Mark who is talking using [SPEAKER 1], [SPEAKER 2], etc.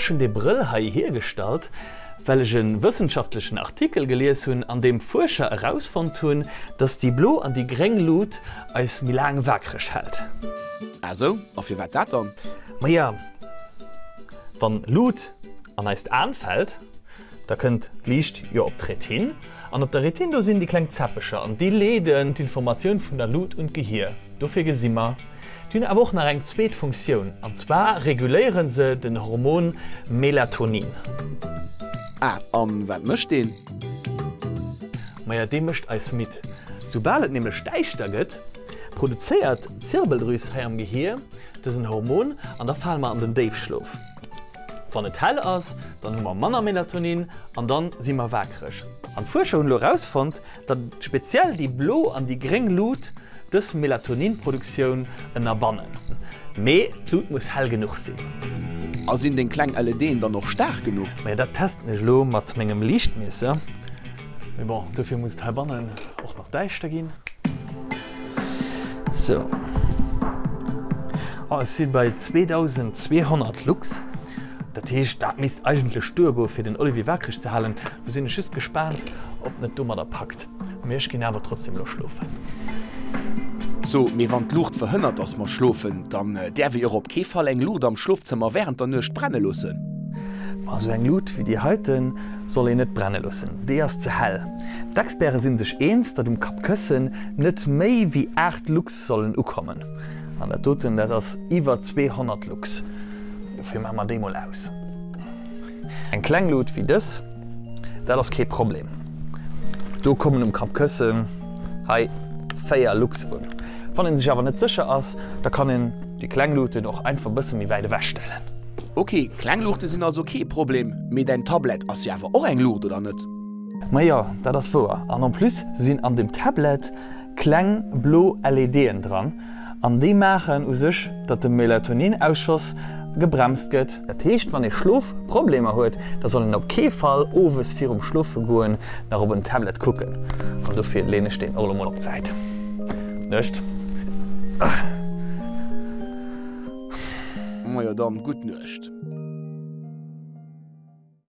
[SPEAKER 1] Ech hunn dee Brëll hei hiergestallt, well ech e wëssenschaftlechen Artikel gelies hunn, an deem Fuerscher erausfonnt hunn, dass déi blo an déi gréng Lut eis méi laang waakreg hält.
[SPEAKER 2] Ah sou, a firwat dat dann?
[SPEAKER 1] Maja, wann Lut an eist Aan fällt, da kënnt d'Liicht jo op d'Retinn, an op der Retinn do sinn déi kleng Zäppecher an déi leeden d'Informatioun vun der Lut un d'Gehier. Dofir gesi mer. Déi hunn awer och nach eng zweet Funktioun, an zwar reguléiere se den Hormon Melatonin.
[SPEAKER 2] Ah, an wat mécht deen?
[SPEAKER 1] Maja, dee mécht eis midd. Soubal et nämlech däischter gëtt, produzéiert d'Zirbeldrüs hei am Gehier dësen Hormon an da fale mer an den Déifschlof. Wann et hell ass, dann hu mer manner Melatonin an dann si mer waakreg. An d'Fuerscher hunn elo erausfonnt, datt speziell déi blo an déi gréng Lut dës Melatoninproduktioun ënnerbannen. Mee d'Lut muss hell genuch sinn.
[SPEAKER 2] A sinn deng kleng LEDen dann och staark genuch?
[SPEAKER 1] Majo, dat testen ech elo mat mengem Liichtmiesser. Mee bon, dofir muss et heibannen och nach däischter ginn. Sou. Oh, ech si bei 2200 Lux. Dat heescht, dat misst eigentlech duergoe fir den Olivier waakreg ze halen. Lo sinn ech just gespaant, ob en et domadder packt. Mee ech ginn awer trotzdem elo
[SPEAKER 2] schlofen. So, mee wann d'Luucht verhënnert, dass mer schlofen, dann däerf ee och op kee Fall eng Luucht am Schlofzëmmer wärend der Nuecht brenne loossen.
[SPEAKER 1] Ma sou eng Luut wéi déi heiten soll een net brenne loossen, déi ass ze hell. D'Experte si sech eens, datt um Kappkëssen net méi wéi 8 Lux sollen ukommen. An dat doten, dat ass iwwer 200 Lux. Dofir maache mer déi mol aus. Eng kleng Lut wéi dës, dat ass kee Problem. Do kommen um Kappkëssen hei 4 Lux un. Wann een sech awer net sécher ass, da kann een déi kleng Luten och einfach e bësse méi wäit ewech stellen.
[SPEAKER 2] Ok, kleng Luuchte sinn also kee Problem, mee däin Tablet ass jo awer och eng Luucht, oder net?
[SPEAKER 1] Majo, dat ass wouer. An en plus sinn an dem Tablet kleng blo LEDen dran an déi maachen u sech, datt de Melatoninausschoss gebremst gëtt. Dat heescht, wann ee Schlofproblemer huet, da soll een op kee Fall owes virum Schlofegoen nach op en Tablet kucken. An dofir leen ech deen och elo mol op d'Säit. Nuecht.
[SPEAKER 2] Majo dann, gutt Nuecht.